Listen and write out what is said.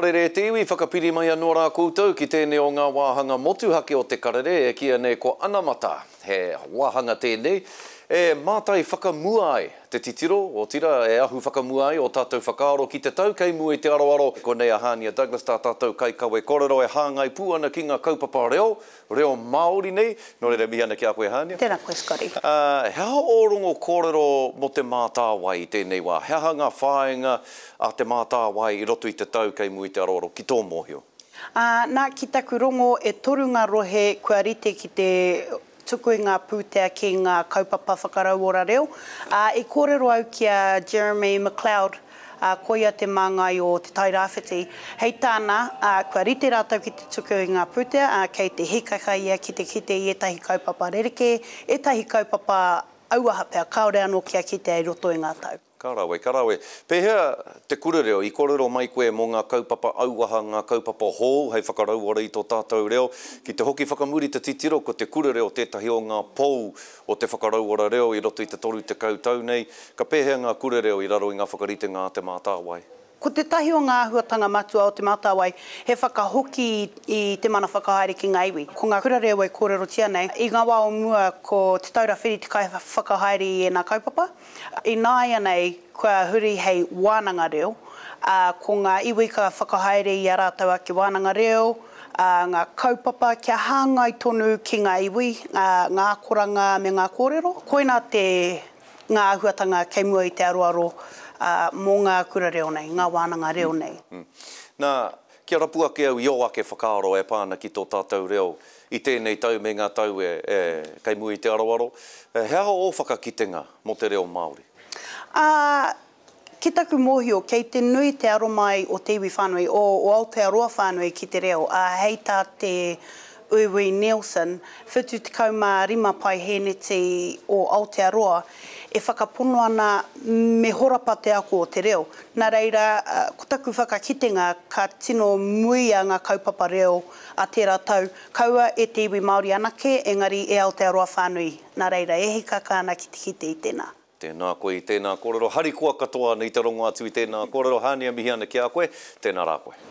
Karere e te iwi, whakapiri mai anō rā koutou ki tēnei o ngā wāhanga motuhake o te karere e kīia nei ko Anamata. He wāhanga tēnei e mātai whakamua ai te titiro, otirā e ahu whakamua ai ō tātou whakaaro ki te tau kei mua i te aroaro. Konei a Hānia Douglas tā tātou kaikawe kōrero e hāngai pū ana ki ngā kaupapa reo, Reo Māori nei, nō reira mihi ana ki a koe Hānia. Tēnā koe Scotty. Ā, he aha ō rongo kōrero mō Te Mātāwai i tēnei wā? He aha ngā whāinga a Te Mātāwai i roto i te tau kei mua i te aroaro, ki tō mōhio? Ā, nā, ki taku rongo, e toru ngā rohe kua rite ki te tuku i ngā pūtea ki ngā kaupapa whakarauora reo. Ā, i kōrero au ki a Jeremy McLeod, ā, koia te māngai o Te Tai Rāwhiti. Hei tāna, ā, kua rite rātou ki te tuku i ngā pūtea, ā, kei te hīkaka ia ki te kite i ētahi kaupapa rerekē, ētahi kaupapa auaha pea kāore anō kia kitea i roto i ngā tau. Ka rawe, ka rawe. Pēhea te kura reo, i kōrero mai koe mō ngā kaupapa auaha, ngā kaupapa hou hei whakarauora i tō tātou reo. Ki te hoki whakamuri te titiro, ko te kura reo tētahi o ngā pou o te whakarauora reo i roto i te 30 tau nei, ka pēhea ngā kura reo i raro i ngā whakaritenga a Te Mātāwai? Ko tētahi o ngā āhuatanga matua o Te Mātāwai he whakahoki i te mana whakahaere ki ngā iwi. Ko ngā kura reo e kōrerotia nei, i ngā wā o mua ko Te Taura Whiri te kaiwhakahaere i ēnā kaupapa. Ināianei kua huri hei wānanga reo, ā, ko ngā iwi ka whakahaere i ā rātou ake wānanga reo, ā, ngā kaupapa kia hāngai tonu ki ngā iwi, ā, ngā akoranga me ngā kōrero. Koinā te, ngā āhuatanga kei mua i te aroaro, ā, mō ngā kura reo nei, ngā wānanga reo nei. Nā, kia rapu ake au i ō ake whakaaro e pā ana ki tō tātou reo i tēnei tau me ngā tau e, e, kei mua i te aroaro, he aha ō whakakitenga mō te reo Māori? Ā, Ki taku mōhio, kei te nui te aro mai o te iwi whānui, o Aotearoa whānui ki te reo, ā, hei tā te Uiui Nielsen, 75 paihēneti o Aotearoa e whakapono ana me horapa te ako o te reo. Nā reira, ko taku whakakitenga ka tino muia ngā kaupapa reo a tērā tau, kaua e te iwi Māori anake, engari e Aotearoa whānui. Nā reira, e hikaka ana ki te kite i tēnā. Tēnā koe i tēnā kōrero. Harikoa katoa ana i te rongo atu i tēnā kōrero. Hānia mihi ana ki a koe. Tēnā rā koe.